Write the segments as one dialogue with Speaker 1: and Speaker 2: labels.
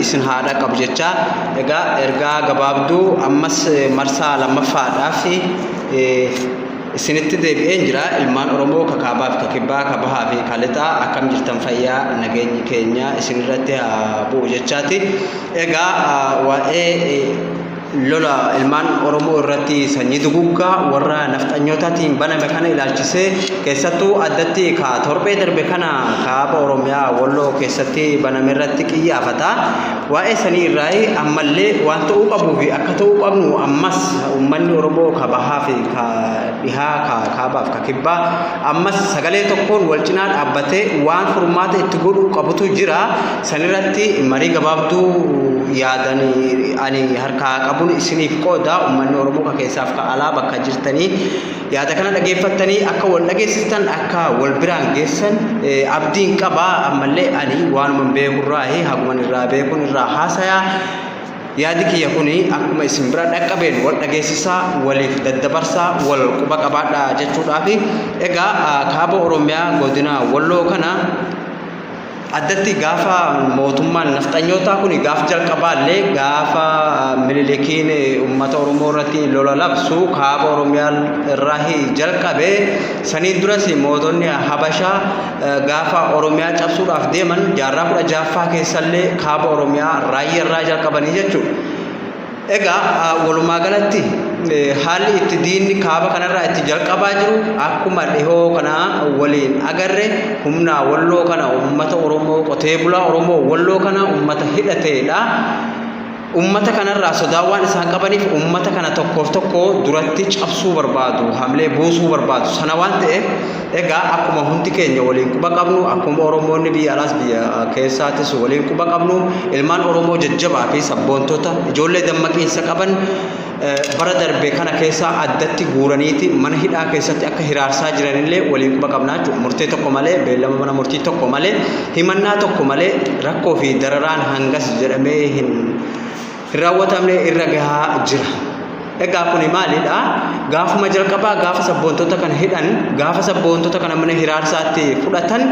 Speaker 1: isin haa dhaqqabu jechaa egaa ergaa gabaabduu ammas marsaa lammaffaadhaaf isinitti deebi'een jira. Ilmaan Oromoo ka kaabaa fi ka kibbaa, ka bahaa fi ka lixaa, akkam jirtan? Fayyaa nageenyi keenya isinirratti haa bu'u jechaati. Egaa waa'ee lola ilmaan Oromoo irratti sanyii duguggaa warra nafxanyootaatiin baname kana ilaalchisee, keessattuu addatti ka torbee darbe kana kaaba Oromiyaa Walloo keessatti baname irratti qiyyaafata. Waa'ee sanii irraa ammallee waan ta'uu qabuu fi akka ta'uu qabnu ammas uummanni Oromoo ka bahaa fi ka dhihaa, ka kaabaa fi ka kibbaa ammas sagalee tokkoon wal cinaa dhaabbatee waan furmaata itti godhuu qabutu jira. Sanirratti marii gabaabduu yaadan ani harkaa qabuun isiniif qooda. Uummanni Oromoo ka keessaaf ka alaa bakka jirtanii yaada kana dhageeffattanii akka wal dhageessistan, akka wal biraan geessan abdiin qaba. Ammallee ani waanuma beekurraa, haguman irraa beekuun irraa haasayaa. Yaadi kiyya kuni akkuma isin bira dhaqqabeen wal dhageessisaa, waliif daddabarsaa, wal quba qabaadhaa jechuudhaafi. Egaa kaaba Oromiyaa godina Walloo kana addatti gaafa mootummaan nafxanyootaa kun gaaf jalqabaallee, gaafa Minilikiin uummata Oromoo irratti lola labsu kaaba Oromiyaa irraa jalqabe. Saniin duras mootonni Habashaa gaafa Oromiyaa cabsuudhaaf deeman jaarraa 16ffaa keessallee kaaba Oromiyaa raayyaa irraa jalqabanii jechuudha. Egaa walumaa galatti haalli itti diinni kaaba kanarraa itti jalqabaa jiru akkuma dhihoo kana waliin agarre, humna Walloo kana, uummata Oromoo, qotee bulaa Oromoo Walloo kana, uummata hidhateedha. Uummata kanarraa sodaa waan isaan qabaniif uummata kana tokkoof tokko duratti cabsuu barbaadu, hamlee buusuu barbaadu. Sana waan ta'eef egaa akkuma hundi keenya waliin quba qabnu, akkuma Oromoonni biyya alaas biyya keessaatis waliin quba qabnu, ilmaan Oromoo jajjabaa fi sabboontota ijoollee dammaqiinsa qaban bara darbe kana keessa addatti guuraniiti mana hidhaa keessatti akka hiraarsaa jiranillee waliin quba qabnaa jechuudha. Murtee tokko malee, beellama mana murtii tokko malee, himannaa tokko malee rakkoo fi dararaan hangas jedhamee hin raawwatamne irra gahaa jira. Egaa kuni maalidha? Gaafuma jalqabaa gaafa sabboontota kana hidhan, gaafa sabboontota kana mana hiraarsaatti fudhatan,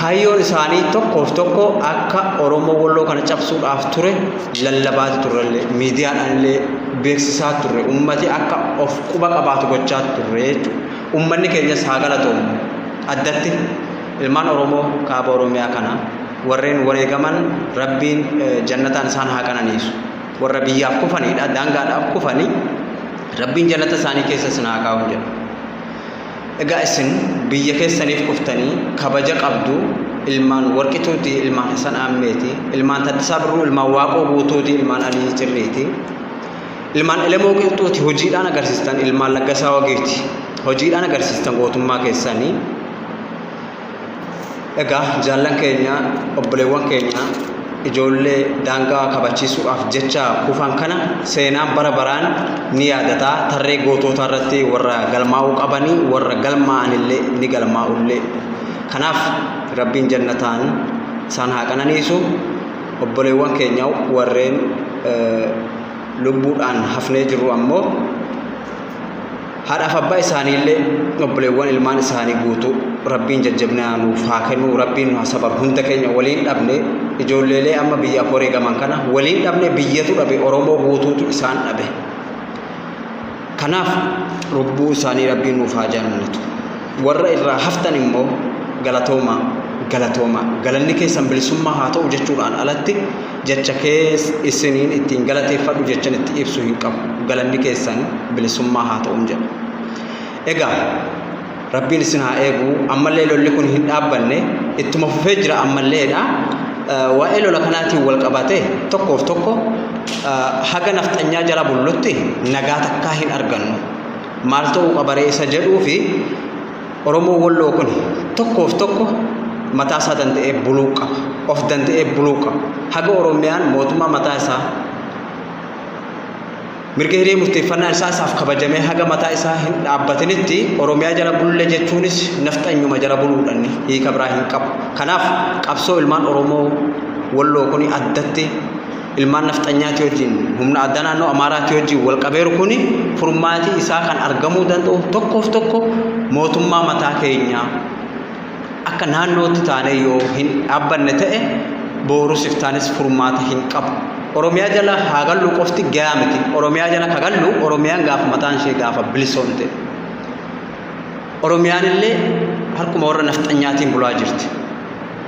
Speaker 1: kaayyoon isaanii tokkoof tokko akka Oromoo Walloo kana cabsuudhaaf ture lallabaati turrellee, miidiyaadhaan illee beeksisaa turre, ummati akka of quba qabaatu gochaa turre jechuudha. Uummanni keenyas haa galatoomu. Addatti ilmaan Oromoo kaaba Oromiyaa kana warreen wareegaman Rabbiin jannataan isaan haa qananiisu. Warra biyyaaf kufanidha, daangaadhaaf kufanii, Rabbiin jannata isaanii keessa isin haa kaa'u jedha. Egaa isin biyya keessaniif kuftanii kabaja qabdu. Ilmaan Warqituuti, ilmaan Hasan Aammeeti, ilmaan Taddasaa Birruu, ilmaan Waaqoo Guutuuti, ilmaan Alii Cirriiti, ilmaan Elemoo Qilxuuti. Hojiidhaan agarsiistan. Ilmaan Laggasaa Wagiiti, hojiidhaan agarsiistan gootummaa keessanii. Egaa jaallan keenya, obboleewwan keenya ijoollee daangaa kabachiisuudhaaf jecha kufan kana seenaan bara baraan ni yaadata. Tarree gootootaa irratti warra galmaa'uu qabanii, warra galmaa'anillee ni galmaa'ullee. Kanaaf Rabbiin jannataan isaan haa qananiisu. Obboleewwan keenya warreen lubbuudhaan hafnee jirru ammoo haadhaaf abbaa isaaniillee, obboleewwan ilmaan isaanii guutuu Rabbiin jajjabina nuuf haa kennu, Rabbiin nu haa sabaru. Hunda keenya waliin dhabne. Ijoolleelee amma biyyaaf wareegaman kana waliin dhabne, biyyatu dhabe, Oromoo guutuutu isaan dhabe. Kanaaf lubbuu isaanii Rabbiin nuuf haa jaallattu. Warra irraa haftan immoo galatooma, galatooma, galanni keessan bilisummaa haa ta'u jechuudhaan alatti jecha kees isiniin ittiin galateeffadhu, jechan itti ibsu hin qabu. Galanni keessan bilisummaa haa ta'uun jedha. Egaa Rabbiin isin haa eegu. Ammallee lolli kun hin dhaabbanne, ittuma fufee jira ammalleedha. Waa'ee lola kanaatiin wal qabate tokkoof tokko haga nafxanyaa jala bullutti nagaa takkaa hin argannu. Maal ta'uu qabaree isa jedhuu fi Oromoo Walloo kun tokkoof tokko mataa isaa danda'ee buluu qaba. Of danda'ee buluu qaba. Haga Oromiyaan mootummaa mataa isaa, mirga hiree murteeffannaa isaa isaaf kabajamee haga mataa isaa hin dhaabbatinitti, Oromiyaa jala bulle jechuunis nafxanyuma jala buluudhaan hiika biraa hin qabu. Kanaaf qabsoo ilmaan Oromoo Walloo kun addatti ilmaan nafxanyaatii wajjin, humna addaa naannoo Amaaraatii wajjin wal qabeeru kun furmaatii isaa kan argamuu danda'u tokkoof tokko mootummaa mataa keenyaa akka naannootti taanee yoo hin dhaabbanne ta'e Boorus iftaanis furmaata hin qabu. Oromiyaa jala haa gallu qofti gahaa miti. Oromiyaa jala ka gallu Oromiyaan gaafa mataan ishee gaafa bilisoomte. Oromiyaan illee harkuma warra nafxanyaatiin bulaa jirti.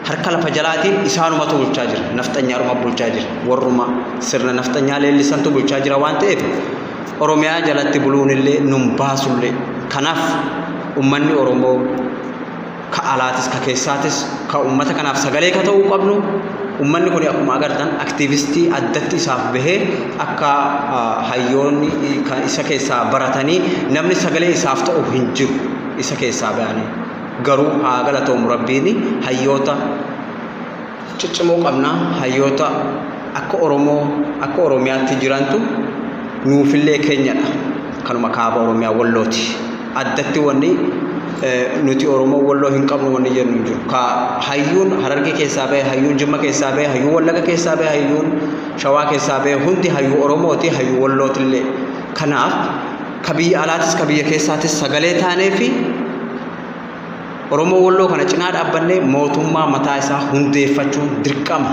Speaker 1: Harka lafa jalaatiin isaanumatu bulchaa jira. Nafxanyaadhuma bulchaa jira. Warruma sirna nafxanyaa leellisantu bulchaa jira waan ta'eef Oromiyaa jalatti buluun illee nun baasullee. Kanaaf ummanni Oromoo ka alaatis ka keessaatis ka ummata kanaaf sagalee ka ta'uu qabnu, ummanni kun akkuma agartan aktiivistii addatti isaaf bahee akka hayyoonni kan isa keessaa baratanii namni sagalee isaaf ta'u hin jiru isa keessaa bahanii. Garuu haa galatoomu Rabbiin, hayyoota ciccimoo qabna, hayyoota akka Oromoo akka Oromiyaatti jirantu nuufillee keenyadha. Kanuma kaaba Oromiyaa Wallooti. Addatti wanni nuti Oromoo Walloo hin qabnu wanni jennu hin jiru. Ka hayyuun Harargee keessaa bahe, hayyuun Jimma keessaa bahe, hayyuun Wallaga keessaa bahe, hayyuun Shawaa keessaa bahe hundi hayyuu Oromooti, hayyuu Wallootillee. Kanaaf ka biyya alaatis ka biyya keessaatis sagalee taanee fi Oromoo Walloo kana cinaa dhaabbannee mootummaa mataa isaa hundeeffachuun dirqama.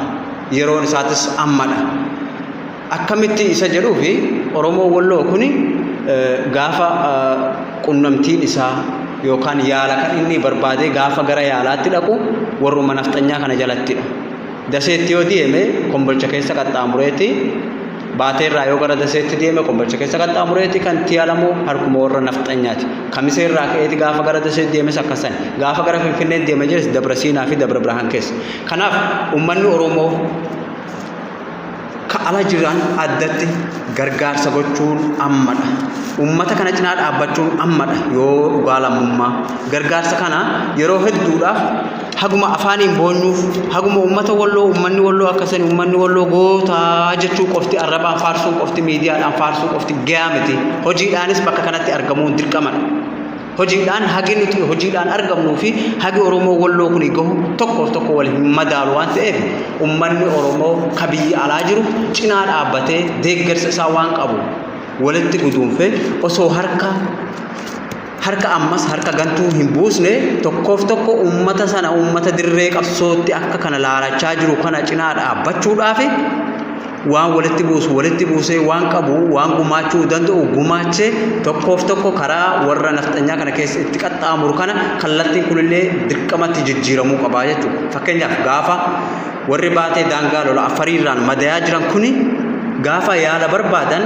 Speaker 1: Yeroon isaatis ammadha. Akkamitti isa jedhuu fi Oromoo Walloo kuni gaafa qunnamtiin isaa yookaan yaala kan inni barbaadee gaafa gara yaalaatti dhaqu warruma nafxanyaa kana jalattidha. Daseetti yoo deeme Kombolcha keessa qaxxaamureeti, Baateerraa yoo gara Daseetti deeme Kombolcha keessa qaxxaamureeti kan itti yaalamu harkuma warra nafxanyaati. Kamiseerraa ka'eeti gaafa gara Daseetti deemes akkasan. Gaafa gara Finfinneetti deeme jedhes Dabra Siinaa fi Dabra Birhaan keessa. Kanaaf uummanni Oromoo ka ala jiran addatti gargaarsa gochuun ammadha. Uummata kana cinaa dhaabbachuun ammadha yoo dhugaa lammummaa. Gargaarsa kana yeroo hedduudhaaf haguma afaaniin boonyuuf, haguma uummata Walloo, uummanni Walloo akkasani, uummanni Walloo gootaa jechuu qofti, arrabaan faarsuu qofti, miidiyaadhaan faarsuu qofti gahaa miti. Hojiidhaanis bakka kanatti argamuun dirqamadha. Hojiidhaan hagi nuti hojiidhaan argamnuu fi hagi Oromoo Walloo kun gahu tokkoof tokko wal hin madaalu waan ta'eef, uummanni Oromoo ka biyya alaa jiru cinaa dhaabbatee deeggarsa isaa waan qabu walitti guduunfee osoo harka harka ammas harka gantuu hin buusne, tokkoof tokko uummata sana, uummata dirree qabsootti akka kana laalachaa jiru kana cinaa dhaabbachuudhaaf waan walitti buusu walitti buusee, waan qabu waan gumaachuu danda'u gumaachee, tokkoof tokko karaa warra nafxanyaa kana keessa itti qaxxaamuru kana kallattiin kunillee dirqamatti jijjiiramuu qabaa jechuudha. Fakkeenyaaf gaafa warri Baatee daangaa lola Affariirraan madayaa jiran kuni gaafa yaala barbaadan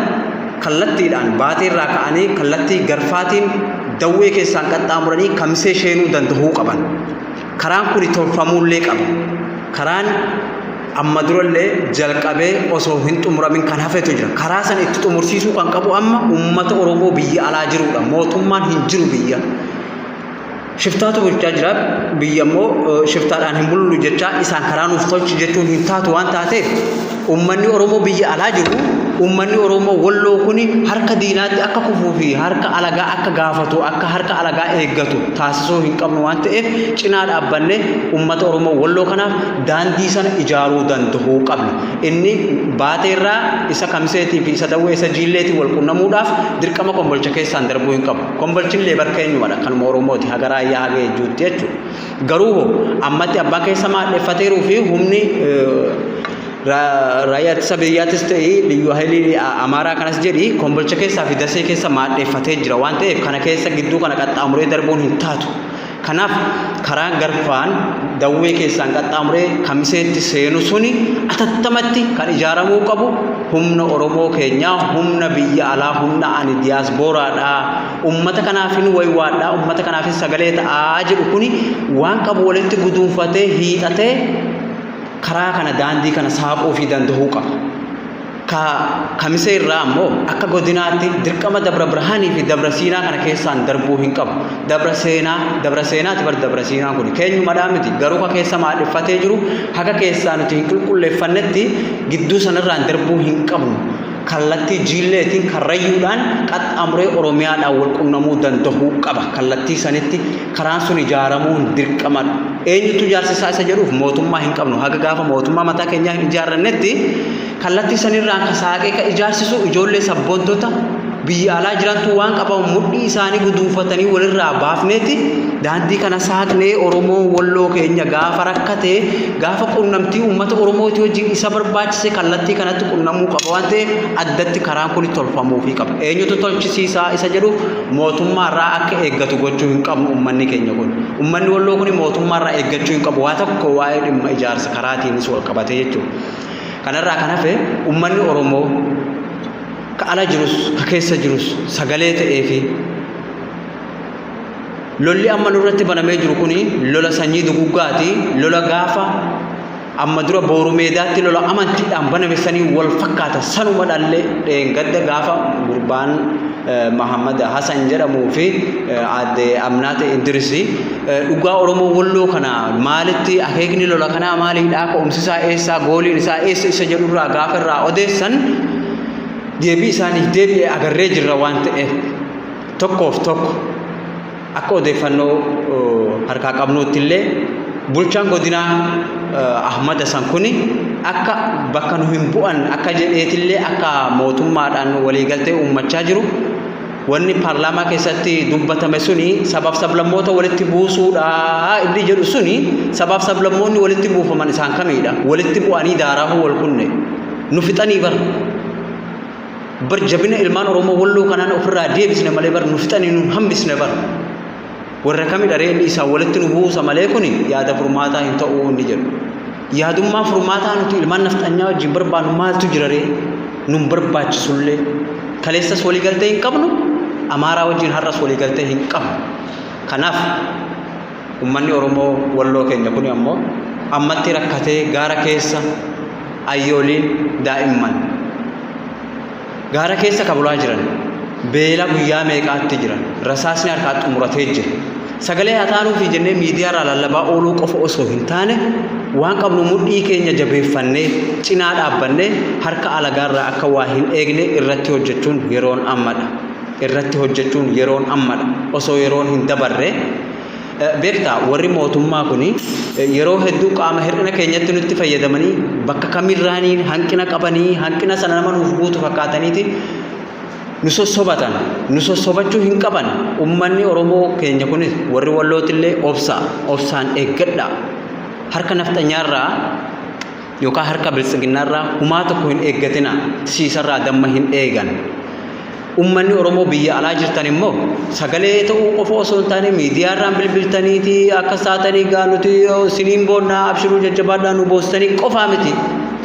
Speaker 1: kallattiidhaan Baateerraa ka'anii kallattii Garfaatiin Dawwee keessaan qaxxaamuranii Kamisee sheenuu danda'uu qaban. Karaan kuni tolfamuullee qaba. Karaan amma durallee jalqabee osoo hin xumuramin kan hafetu jira. Karaa sana itti xumursiisuu kan qabu amma uummata Oromoo biyya alaa jirudha. Mootummaan hin jiru biyya. Shiftaatu bulchaa jira. Biyya immoo shiftaadhaan hin bullu jechaa isaan karaa nuuf tolchi jechuun hin taatu waan taateef, uummanni Oromoo biyya alaa jiru, uummanni Oromoo Walloo kuni harka diinaatti akka kufuu fi harka alagaa akka gaafatu, akka harka alagaa eeggatu taasisuu hin qabnu waan ta'eef, cinaa dhaabbannee uummata Oromoo Walloo kanaaf daandii sana ijaaruu danda'uu qabna. Inni Baateerraa isa Kamiseetii fi isa Dawwee isa Jiilleetiin wal qunnamuudhaaf dirqama Kombolcha keessaan darbuu hin qabu. Kombolchillee barka eenyumadha, kanuma Oromooti, haga Raayyaa haga Ejjuutti jechuudha. Garuu hoo ammatti abbaan keessa maadheffateeruu fi humni raayyaa ittisa biyyaatis ta'e liyyuu hayilii Amaaraa kanas jedhi Kombolcha keessaa fi Dasee keessa maadheffatee jira waan ta'eef, kana keessa gidduu kana qaxxaamuree darbuun hin taatu. Kanaaf karaan Garfaan Dawwee keessaan qaxxaamuree Kamiseetti seenu suni atattamatti kan ijaaramuu qabu humna Oromoo keenyaa, humna biyya alaa, humna ani diyaaspooraadhaa, ummata kanaafin waywaadhaa, ummata kanaafin sagalee ta'aa jedhu kuni waan qabu walitti guduunfatee hiixatee karaa kana daandii kana saaquu fi danda'uu qaba. Ka Kamisee irraa ammoo akka godinaatti dirqama Dabra Birhaanii fi Dabra Siinaa kana keessaan darbuu hin qabu. Dabra Seenaa, Dabra Seenaati bar Dabra Siinaan kun keenyumadhaa miti, garuu ka keessa maadheffatee jiru haga keessaa nuti hin qulqulleeffannetti gidduu sanarraan darbuu hin qabnu. Kallattii Jiilleetiin Karrayyuudhaan qaxxaamuree Oromiyaadhaan wal qunnamuu danda'uu qaba. Kallattii sanitti karaan sun ijaaramuun dirqamadha. Eenyutu ijaarsisaa isa jedhuuf, mootummaa hin qabnu. Haga gaafa mootummaa mataa keenyaa hin ijaarrannetti kallattii sanirraan ka saaqee ka ijaarsisu ijoollee sabboontota Biyya alaa jirantu waan qaban mudhii isaanii guduunfatanii walirraa baafneeti daandii kana saaqnee Oromoon Walloo keenya gaafa rakkate, gaafa qunnamtii uummata Oromootii wajjin isa barbaachise kallattii kanatti qunnamuu qaba waan ta'eef addatti karaan kun tolfamuufii qaba. Eenyutu tolchisiisaa isa jedhu mootummaarraa akka eeggatu gochuu hin qabnu uummanni keenya kun. Uummanni Walloo kun mootummaarraa eeggachuu hin qabu waa tokko waa'ee dhimma ijaarsa karaatiinis wal qabatee jechuudha. Kanarraa kan hafe uummanni Oromoo ka ala jirus ka keessa jirus sagalee ta'eefi lolli amma nurratti banamee jiru kuni lola sanyii duguggaati. Lola gaafa amma dura Booru Meedaatti lola amantiidhaan baname sanii wal fakkaata. Sanuma dhallee dheengadda gaafa gurbaan Mahammad Hasan jedhamuu fi aadde Amnaate Indirisi dhugaa Oromoo Walloo kana maalitti akeekni lola kanaa maaliidhaa, ka'umsisaa eessaa, gooliin isaa eessa isa jedhurraa gaafa irraa odeessan deebii isaaniif deebi'e agarree jirra waan ta'eef, tokkoof tokko akka odeeffannoo harkaa qabnuutti illee bulchaan godinaa Ahmad Hasan kuni akka bakka nu hin bu'an akka jedheetillee akka mootummaadhaan waliigaltee uummachaa jiru, wanni paarlaamaa keessatti dubbatame suni sabaaf sablammoota walitti buusuudha inni jedhu suni, sabaaf sablammoonni walitti buufaman isaan kamiidha? Walitti bu'anii daaraahuu wal kunne nu fixanii bar. Bar jabina ilmaan Oromoo Walloo kanaan ofirraa deebisne malee bar nu fixanii nu hambisne bar. Warra kamidha ree inni isaan walitti nu buusa malee kuni yaada furmaataa hin ta'uu inni jedhu? Yaadummaa furmaataa nuti ilmaan nafxanyaa wajjin barbaannu maaltu jira ree? Nun barbaachisullee. Kaleessas waliigaltee hin qabnu, Amaaraa wajjin har'as waliigaltee hin qabnu. Kanaaf uummanni Oromoo Walloo keenya kuni ammoo ammatti rakkatee gaara keessa ayyooliin daa'imman gaara keessa kabulaa jiran, beela guyyaa meeqaatti jiran, rasaasni harkaa xumuratee jira. Sagalee haa taanuufi jennee miidiyaarraa lallabaa ooluu qofa osoo hin taane, waan qabnu mudhii keenya jabeeffannee cinaa dhaabbannee harka alagaarraa akka waa hin eegne irratti hojjechuun yeroon ammadha. Irratti hojjechuun yeroon ammadha. Osoo yeroon hin dabarre. Beektaa, warri mootummaa kun yeroo hedduu qaama hir'ina keenyatti nutti fayyadamanii bakka kamirraanii hanqina qabanii hanqina sana nama nuuf guutu fakkaataniiti nu sossobatan. Nu sossobachuu hin qaban. Ummanni Oromoo keenya kunis, warri Wallootillee, obsa obsaan eeggadha. Harka nafxanyaarraa yookaan harka biltsiginnaarraa humaa tokko hin eeggatina. Tisiisarraa damma hin eegan. Ummanni Oromoo biyya alaa jirtan immoo sagalee ta'uu qofa osoo hin taane miidiyaarraan bilbiltaniiti akkas taatanii gaa nuti siniin boonnaa, abshiruu, jajjabaadhaa, nu boonsitanii qofaa miti.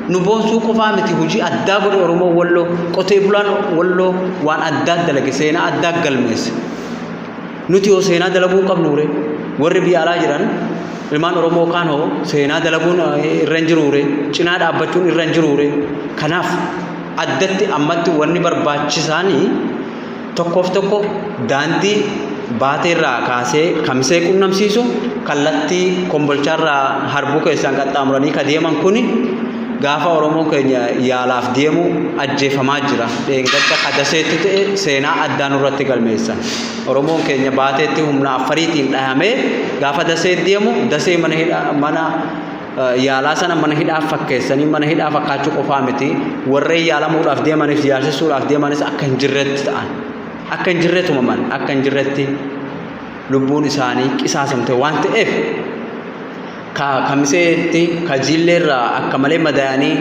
Speaker 1: Nu boonsuu qofaa miti, hojii addaa godhe Oromoo Walloo. Qotee bulaan Walloo waan addaa dalage, seenaa addaa galmeesse. Nuti hoo seenaa dalaguu hin qabnuure? Warri biyya alaa jiran ilmaan Oromoo kaan hoo seenaa dalaguun irra hin jiruure? Cinaa dhaabbachuun irra hin jiruure? Kanaaf addatti ammatti wanni barbaachisaanii tokkoof tokko daandii Baateerraa kaasee Kamisee qunnamsiisu, kallattii Kombolchaarraa harbuu keessaan qaxxaamuranii ka deeman kuni gaafa Oromoon keenya yaalaaf deemu ajjeefamaa jira. Dheengadda ka Daseetti ta'e seenaa addaa nurratti galmeessan. Oromoon keenya Baateetti humna Affariitiin dhahamee gaafa Dasee deemu, Dasee mana hidhaa, mana yaalaa sana mana hidhaa fakkeessanii, mana hidhaa fakkaachuu qofaa miti, warreen yaalamuudhaaf deemanis yaalsisuudhaaf deemanis akka hin jirretti ta'an. Akka hin jirre tumaman, akka hin jirretti lubbuun isaanii qisaasamte waan ta'eef, ka Kamiseetti, ka Jiilleerraa akka malee madaa'anii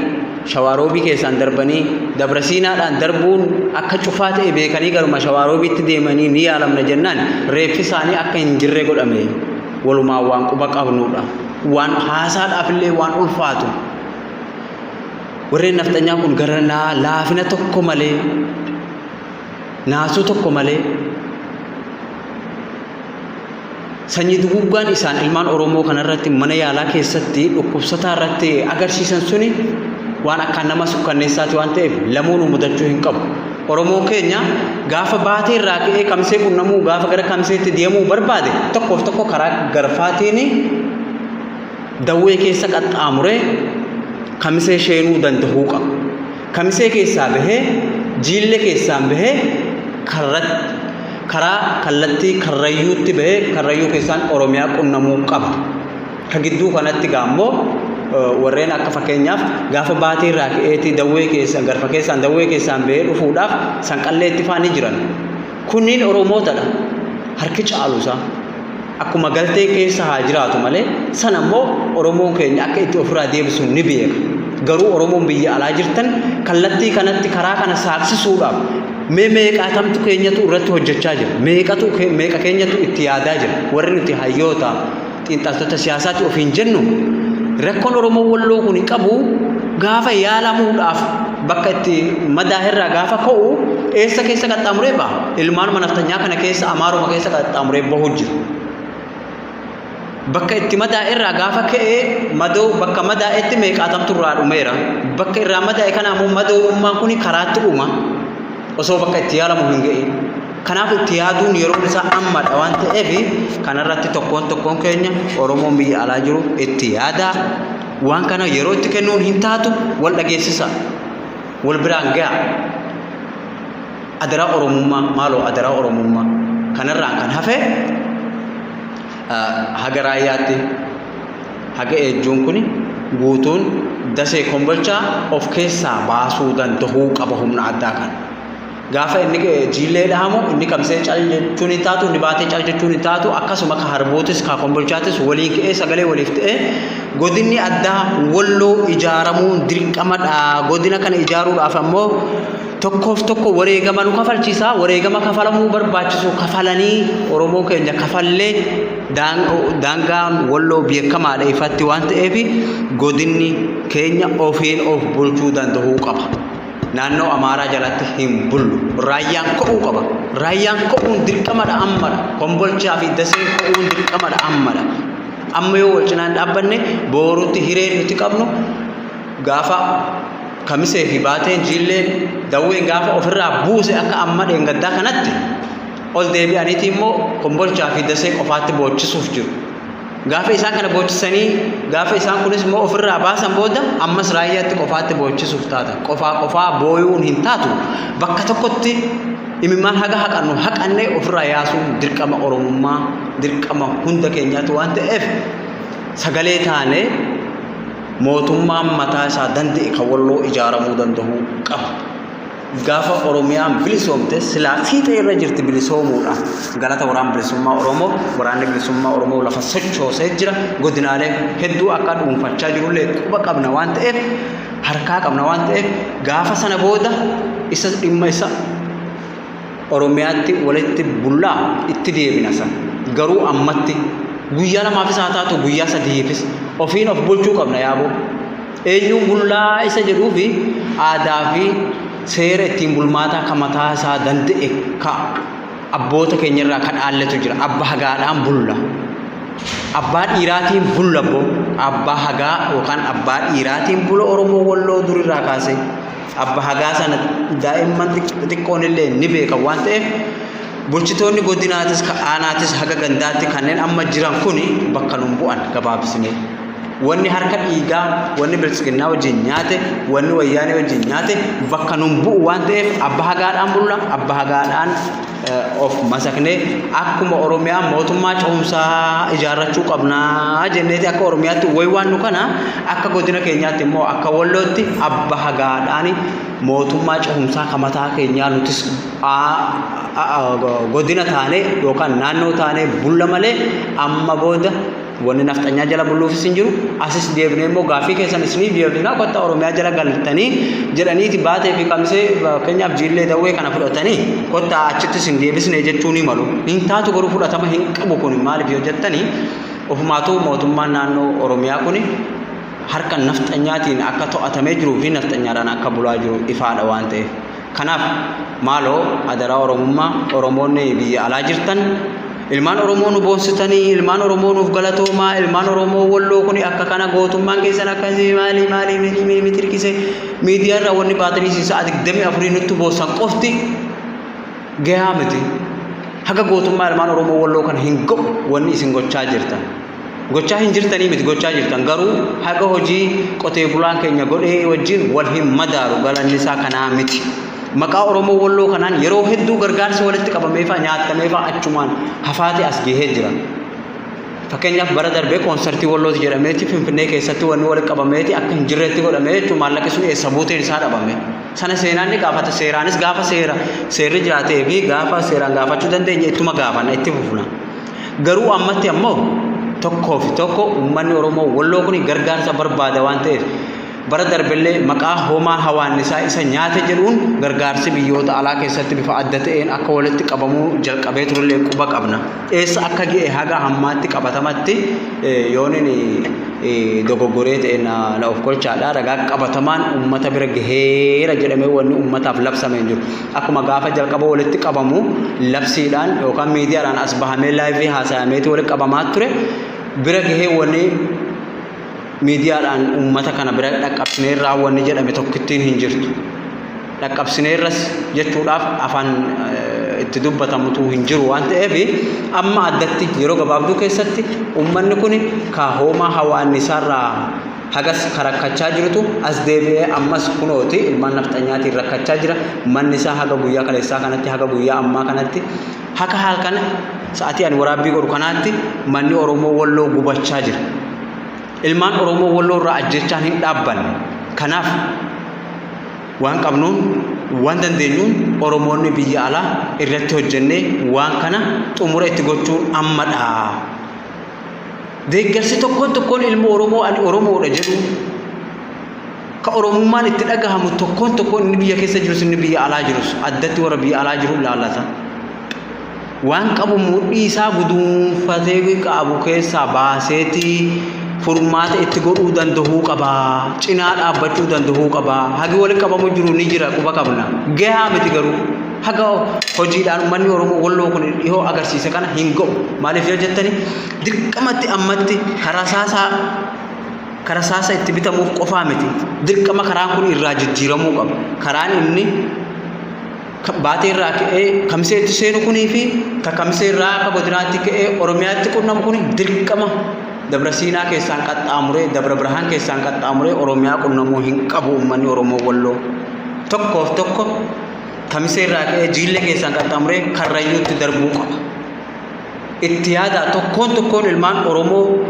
Speaker 1: Shawaaroobii keessaan darbanii, Dabra Siinaadhaan darbuun akka cufaa ta'e beekanii garuma Shawaaroobiitti deemanii ni yaalamna jennaan reeffi isaanii akka hin jirre godhame. Walumaan waan quba qabnudha. Waan haasaadhaaf illee waan ulfaatu. Warreen nafxanyaa kun gara laafina tokko malee, naasuu tokko malee, sanyii duguuggaan isaan ilmaan Oromoo kanarratti mana yaalaa keessatti dhukkubsataa irratti agarsiisan suni waan akkaan nama sukkanneessaati waan ta'eef lamuu nu mudachuu hin qabu. Oromoon keenya gaafa Baatee irraa ka'ee Kamisee qunnamuu, gaafa gara Kamiseetti deemuu barbaade, tokkoof tokko karaa Garfaatiin Dawwee keessa qaxxaamuree Kamisee sheenuu danda'uu qaba. Kamisee keessaa bahee, Jiille keessaan bahee, karaa kallattii Karrayyuutti bahee Karrayyuu keessaan Oromiyaa qunnamuu qaba. Ka gidduu kanatti gaa immoo Warreen akka fakkeenyaaf gaafa Baatii irraa ka'eetii Dawwee keessa garfa keessaan Dawwee keessaan ba'ee dhufuudhaaf Sanqalleetti faa ni jiran. Kunniin Oromootadha. Harki caalu isaa. Akkuma galtee keessa haa jiraatu malee sana immoo Oromoon keenya akka itti ofirraa deebisu ni beeka. Garuu Oromoon biyya alaa jirtan kallattii kanatti karaa kana saaqsisuudhaaf mee meeqaatamtu keenyatu irratti hojjechaa jira? Meeqatu meeqa keenyatu itti yaadaa jira? Warri nuti hayyoota xiinxaltoota siyaasaati ofiin jennu rakkoon Oromoo Walloo kun qabu gaafa yaalamuudhaaf bakka itti madaaherraa gaafa ka'u eessa keessa qaxxaamuree baha? Ilmaanuma nafxanyaa kana keessa, Amaaruma keessa qaxxaamuree bahu jira. Bakka itti madaa'erraa gaafa ka'e madoo bakka madaa'etti meeqaatamtu irraa dhumeera. Bakka irraa madaa'e kana ammoo madoonummaan kun karaatti dhuma. Osoo bakka itti yaalamu hin ga'in. Kanaaf itti yaaduun yeroon isaa ammadha waan ta'eef kanarratti tokkoon tokkoon keenya Oromoon biyya alaa jiru itti yaadaa. Waan kana yeroo itti kennuun hin taatu, wal dhageessisa. Wal biraan ga'a. Adaraa Oromummaa, maaloo adaraa Oromummaa. Kanarraan kan hafe haga Raayyaatti, haga Eejjuun kun guutuun Dasee Kombolchaa of keessaa baasuu danda'uu qaba humna addaa kana. Gaafa inni Jiillee dhahamu inni Kamisee cal jechuun hin taatu, inni Baatee cal jechuun hin taatu, akkasuma ka Harbuutis ka Kombolchaatis waliin ka'ee sagalee waliif ta'ee godinni addaa Walloo ijaaramuun dirqamadha. Godina kana ijaaruudhaaf ammoo tokkoof tokko wareegama nu kafalchiisa. Wareegama kafalamuu barbaachisu kafalanii Oromoo keenya kafallee daangaan Walloo beekamaadha ifatti waan ta'eef godinni keenya ofiin of bulchuu danda'uu qaba. Naannoo Amaaraa jalatti hin bullu. Raayyaan ka'uu qaba. Raayyaan ka'uun dirqamadha ammadha. Kombolchaa fi Daseen ka'uun dirqamadha ammadha. Amma yoo wal cinaan dhaabbanne boorutti hireen nuti qabnu gaafa Kamisee fi Baateen, Jiilleen, Dawween gaafa ofirraa buuse akka amma dheengaddaa kanatti ol deebi'aniiti immoo Kombolchaa fi Dasee qofaatti boochisuuf jiru. Gaafa isaan kana boochisanii, gaafa isaan kunis immoo ofirraa baasan booda ammas Raayyaatti qofaatti boochisuuf taata. Qofaa qofaa booyuun hin taatu. Bakka tokkotti imimmaan haga haqannu haqannee ofirraa yaasuun dirqama Oromummaa, dirqama hunda keenyaati waan ta'eef sagalee taanee mootummaan mataa isaa danda'e kan Walloo ijaaramuu danda'uu qaba. Gaafa Oromiyaan bilisoomte silaa fiixee irra jirti bilisoomuudha. Galata Waraana Bilisummaa Oromoo, Waraanni Bilisummaa Oromoo lafa sochoosee jira. Godinaalee hedduu akka dhuunfachaa jirullee quba qabna waan ta'eef, harkaa qabna waan ta'eef gaafa sana booda isa dhimma isa Oromiyaatti walitti bullaa itti deebina sana. Garuu ammatti guyyaa lamaafis haa taatu, guyyaa sadiifis ofiin of bulchuu qabna yaaboo. Eenyuun bullaa isa jedhuu fi aadaa fi seera ittiin bulmaataa ka mataa isaa danda'e ka abboota keenya irraa ka dhaalletu jira. Abba hagaadhaan bulla. Abbaa dhiiraatiin bulla boo. Abbaa hagaa yookaan abbaa dhiiraatiin bula Oromoo Walloo durirraa kaasee. Abba hagaa sana daa'imman xixiqqoon illee ni beekan waan ta'eef bulchitoonni godinaatis ka aanaatis haga gandaatti kanneen amma jiran kun bakka nun bu'an gabaabsinee. Wanni harka dhiigaa, wanni biltsiginnaa wajjin nyaate, wanni wayyaanee wajjin nyaate bakka nun bu'u waan ta'eef abba hagaadhaan bulla, abba hagaadhaan of masaknee akkuma Oromiyaa mootummaa ce'umsaa ijaarrachuu qabnaa jenneeti akka Oromiyaatti wayi waan nu kana akka godina keenyaatti immoo akka Wallootti abba hagaadhaan mootummaa ce'umsaa ka mataa keenyaa nutis godina taanee yookaan naannoo taanee bulla malee amma booda Wanni nafxanyaa jala bulluufis hin jiru. Asis deebinee immoo gaaffii keessan isiniif deebisnaa, kottaa Oromiyaa jala galtanii jedhaniiti Baatee fi Kamisee, fakkeenyaaf Jiillee Dawwee kana fudhatanii kottaa achitti isin deebisne jechuu ni malu. Hin taatu, garuu fudhatama hin qabu. Kun maaliif yoo jettanii, ofumaatuu mootummaan naannoo Oromiyaa kun harka nafxanyaatiin akka to'atamee jiruu fi nafxanyaadhaan akka bulaa jiru ifaadha waan ta'eef. Kanaaf maaloo adaraa Oromummaa, Oromoonni biyya alaa jirtan, ilmaan Oromoo nu boonsitanii, ilmaan Oromoo nuuf galatoomaa, ilmaan Oromoo Walloo kun akka kana gootummaan keessan akkasii maalii maalii maalii mitirkise miidiyaa irraa wanni baatanii isin sa'a 24 nutti boossan qofti gahaa miti. Haga gootummaa ilmaan Oromoo Walloo kana hin ga'u wanni isin gochaa jirtan. Gochaa hin jirtanii miti, gochaa jirtan, garuu haga hojii qotee bulaan keenya godhee wajjin wal hin madaalu, galanni isaa kanaa miti. Maqaa Oromoo Walloo kanaan yeroo hedduu gargaarsi walitti qabameefaa nyaatameefaa achumaan hafaatee as gahee jira. Fakkeenyaaf, bara darbee koonsartii Wallooti jedhameeti Finfinnee keessatti wanni walitti qabameeti akka hin jirretti godhamee jechuun maallaqi sun eessa buuteen isaa dhabame. Sana seenaan ni gaafata. Seeraanis gaafa seera seerri jiraatee fi gaafa seeraan gaafachuu dandeenye ittuma gaafanna, itti fufna. Garuu ammatti ammoo tokkoo fi tokko uummanni Oromoo Walloo kun gargaarsa barbaada waan ta'eef, bara darbellee maqaa homaa hawaannisaa isa nyaate jedhuun gargaarsi biyyoota alaa keessatti bifa adda ta'een akka walitti qabamuu jalqabee turellee quba qabna. Eessa akka ga'e haga ammaatti qabatamatti yoonin dogoggoree ta'e na of kolchaadha. Ragaa qabatamaan uummata bira gaheera jedhamee wanni uummataaf labsame hin jiru. Akkuma gaafa jalqaba walitti qabamu labsiidhaan yookaan miidiyaadhaan as bahamee live haasayameeti walitti qabamaa ture bira gahee wanni miidiyaadhaan uummata kana bira dhaqqabsineerraa wanni jedhame tokkittiin hin jirtu. Dhaqqabsineerras jechuudhaaf afaan itti dubbatamutu hin jiru waan ta'eef, amma addatti yeroo gabaabduu keessatti uummanni kun ka hoomaa hawaannisaarraa hagas rakkachaa jirutu as deebi'ee ammas kunooti ilmaan nafxanyaatiin rakkachaa jira. Manni isaa haga guyyaa kaleessaa kanatti, haga guyyaa ammaa kanatti, haga halkan sa'atii ani waraabbii godhu kanaatti manni Oromoo Walloo gubachaa jira. Ilmaan Oromoo Walloo irraa ajjechaan hin dhaabbanne. Kanaaf waan qabnuun, waan dandeenyuun Oromoonni biyya alaa irratti hojjennee waan kana xumura itti gochuun ammadha. Deeggarsi tokkoon tokkoon ilma Oromoo ani Oromoodha jedhu, ka Oromummaan itti dhagahamu, tokkoon tokkoon inni biyya keessa jirus, inni biyya alaa jirus, addatti warra biyya alaa jiru ilaallata. Waan qabu mudhii isaa guduunfatee qabu keessaa baaseeti furmaata itti godhuu danda'uu qaba. Cinaa dhaabbachuu danda'uu qaba. Hagi walitti qabamu jiru ni jira, quba qabna. Gahaa miti garuu. Haga hojiidhaan uummanni Oromoo Walloo kun dhihoo agarsiise kana hin ga'u. Maaliif yoo jettani, dirqamatti ammatti karaa saasaa karaa saasa itti bitamuuf qofaa miti. Dirqama karaan kun irraa jijjiiramuu qaba. Karaan inni Baatee irraa ka'ee Kamiseetti seenu kunii fi ka Kamisee irraa akka godinaatti ka'ee Oromiyaatti qunnamu kun dirqama Dabra Siinaa keessaan qaxxaamuree, Dabra Birhaan keessaan qaxxaamuree Oromiyaa qunnamuu hin qabu uummanni Oromoo Walloo. Tokkoof tokko Kamisee irraa ka'ee Jiillee keessaan qaxxaamuree Karrayyuutti darbuu qaba. Itti yaadaa tokkoon tokkoon ilmaan Oromoo,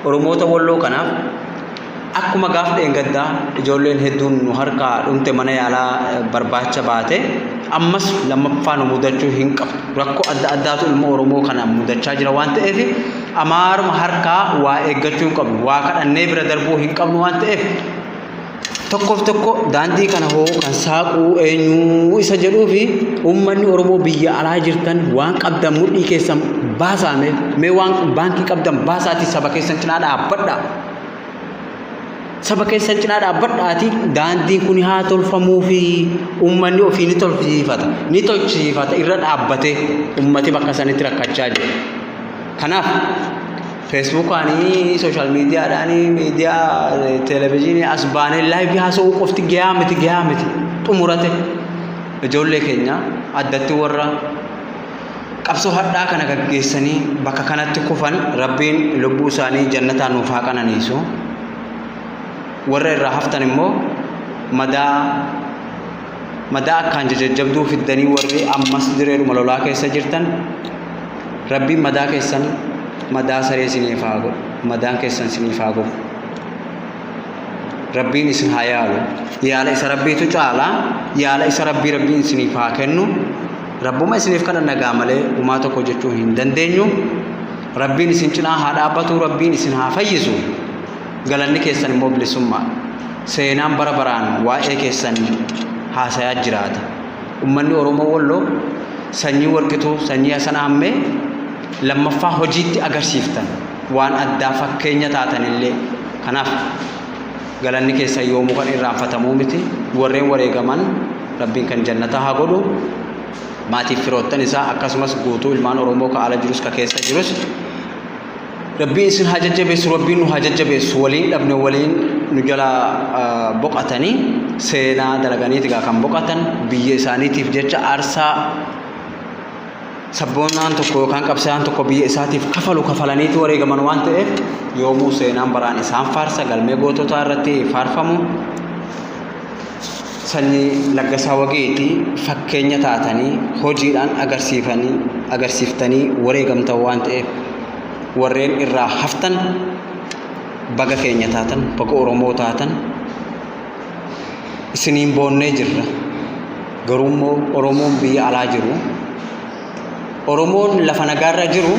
Speaker 1: Oromoota Walloo kanaaf. Akkuma gaaf dheengaddaa ijoolleen hedduun nu harkaa dhumte, mana yaalaa barbaacha baate, ammas lammaffaa nu mudachuu hin qabdu. Rakkoo adda addaatu ilma Oromoo kana mudachaa jira waan ta'eef, Amaaruma harkaa waa eeggachuu hin qabnu. Waa kadhannee bira darbuu hin qabnu waan ta'eef, tokkoof tokko daandii kana hoo kan saaquu eenyu isa jedhuu fi uummanni Oromoo biyya alaa jirtan waan qabdan mudhii keessan baasaame mee, waan baankii qabdan baasaatii saba keessan cinaa dhaabbadhaa. Saba keessan cinaa dhaabbadhaatii daandiin kun haa tolfamuu fi uummanni ofii ni tolchiifata. Ni tolchiifata irra dhaabbatee uummati bakka sanitti rakkachaa jira. Kanaaf Feesbuukaanii, social miidiyaadhaanii, miidiyaa televezyiinii as baanee live haasa'uu qofti gahaa miti, gahaa miti. Xumurate ijoollee keenya, addatti warra qabsoo hadhaa kana gaggeessanii bakka kanatti kufan, Rabbiin lubbuu isaanii jannataan nuuf haa qananiisu. Warra irraa haftan immoo madaa madaa akkaan jajjabduu fiddanii warri ammas direedhuma lolaa keessa jirtan, Rabbiin madaa keessan madaa saree isiniif haa godhu. Madaan keessan isiniif haa gogu. Rabbiin isin haa yaalu. Yaala isa Rabbiitu caala. Yaala isa Rabbii Rabbiin isiniif haa kennu. Rabbuma isiniif kadhanna gaa malee humaa tokko jechuu hin dandeenyu. Rabbiin isin cinaa haa dhaabbatu. Rabbiin isin haa fayyisu. Galanni keessan immoo bilisummaa. Seenaan bara baraan waa'ee keessan haasayaa jiraata. Uummanni Oromoo Walloo sanyii Warqituu, sanyii Hasan Aammee lammaffaa hojiitti agarsiiftan, waan addaa fakkeenya taatanillee. Kanaaf galanni keessan yoomuu kan irraanfatamuu miti. Warreen wareegaman Rabbiin kan jannataa haa godhu. Maatiif firoottan isaa, akkasumas guutuu ilmaan Oromoo ka ala jirus ka keessa jirus Rabbiin isin haa jajjabeessu, Rabbiin nu haa jajjabeessu. Waliin dhabne, waliin nu jala boqatanii seenaa dalaganiiti gaa kan boqatan. Biyya isaaniitiif jecha aarsaa sabboonaan tokko yookaan qabsaa'aan tokko biyya isaatiif kafalu kafalaniiti wareegaman waan ta'eef, yoomuu seenaan baraan isaan faarsa, galmee goototaa irratti faarfamu. Sanyii Laggasaa Wageeti fakkeenya taatanii hojiidhaan agarsiiftanii wareegamtan waan ta'eef, Warreen irraa haftan baga keenya taatan, baga Oromoo taatan, isiniin boonnee jirra. Garuu immoo Oromoon biyya alaa jiru, Oromoon lafa nagaarra jiru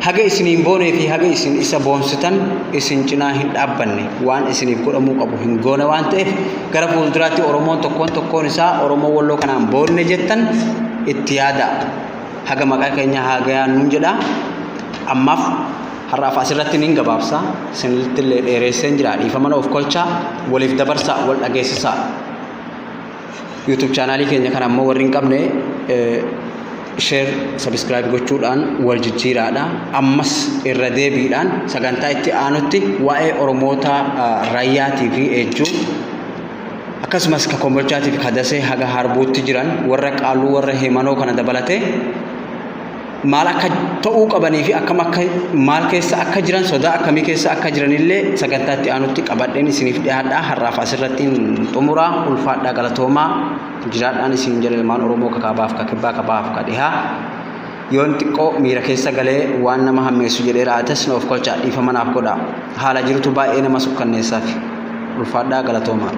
Speaker 1: haga isiniin boonee fi haga isin isa boonsitan isin cinaa hin dhaabbanne, waan isiniif godhamuu qabu hin goone waan ta'eef, gara fuulduraatti Oromoon tokkoon tokkoon isaa Oromoo Walloo kanaan boonne jettan itti yaada. Haga maqaa keenya haa gayaannuun jedha. Ammaaf har'aaf asirratti nin gabaabsa. Isinitti illee dheereesseen jira. Dhiifama of kolchaa, waliif dabarsaa, wal dhageessisaa. YouTube chaanaalii keenya kana ammoo warri hin qabne share, subscribe gochuudhaan wal jijjiiraadha. Ammas irra deebiidhaan sagantaa itti aanutti waa'ee Oromoota Raayyaatii fi Eejjuu, akkasumas ka Kombolchaatii fi ka Dasee haga Harbuutti jiran, warra Qaalluu, warra Heemanoo kana dabalatee maal akka ta'uu qabanii fi akkam akka maal keessa akka jiran, sodaa akkamii keessa akka jiranillee sagantaa itti aanutti qabadheen isiniif dhiyaadha. Har'aaf asirratti xumuraa. Ulfaadhaa, galatoomaa, jiraadhaan isin jedha. Ilmaan Oromoo ka kaabaaf, ka kibbaa, ka bahaaf, ka dhihaa, yoon xiqqoo miira keessa galee waan nama hammeessu jedhee raates na of kolchaa, dhiifama naaf godha. Haala jirutu baay'ee nama sukkanneessaaf. Ulfaadhaa, galatoomaa.